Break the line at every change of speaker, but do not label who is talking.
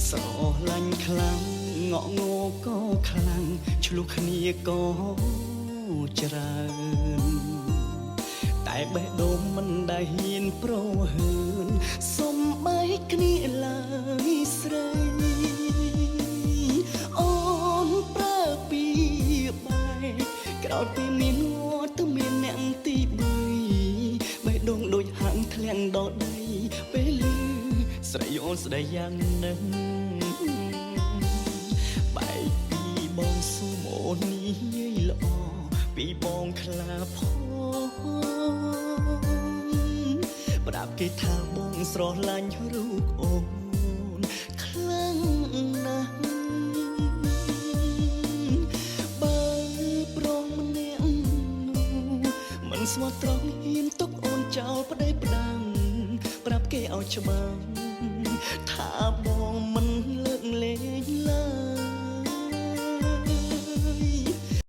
ស្រឡាញ់ខ្លាំងងក់ងក៏ខ្លាំងឆ្លោះគ្នាក៏ច្រើនតែបេះដូងមិនដែលហ៊ានប្រហើនសំបែកគ្នាឡើយស្រីអូនប្រើពីបែកក្រោយពីមានវត្តមានអ្នកទីបីបេះដូងដូចហាងធ្លាក់ដល់ដីពេលលឺស្រីអូនស្ដីយ៉ាងនឹងបែកពីបងស៊ូមអូននិយាយល្អពីបងខ្លាផងប្រាប់គេថាបងស្រឡាញ់រូបអូនខ្លាំងណាស់បើប្រងម្នាក់នោះមិនស្មោះត្រង់ហ៊ានទុកអូនចោលប្តេផ្ដាំប្រាប់គេឲ្យច្បាស់ថា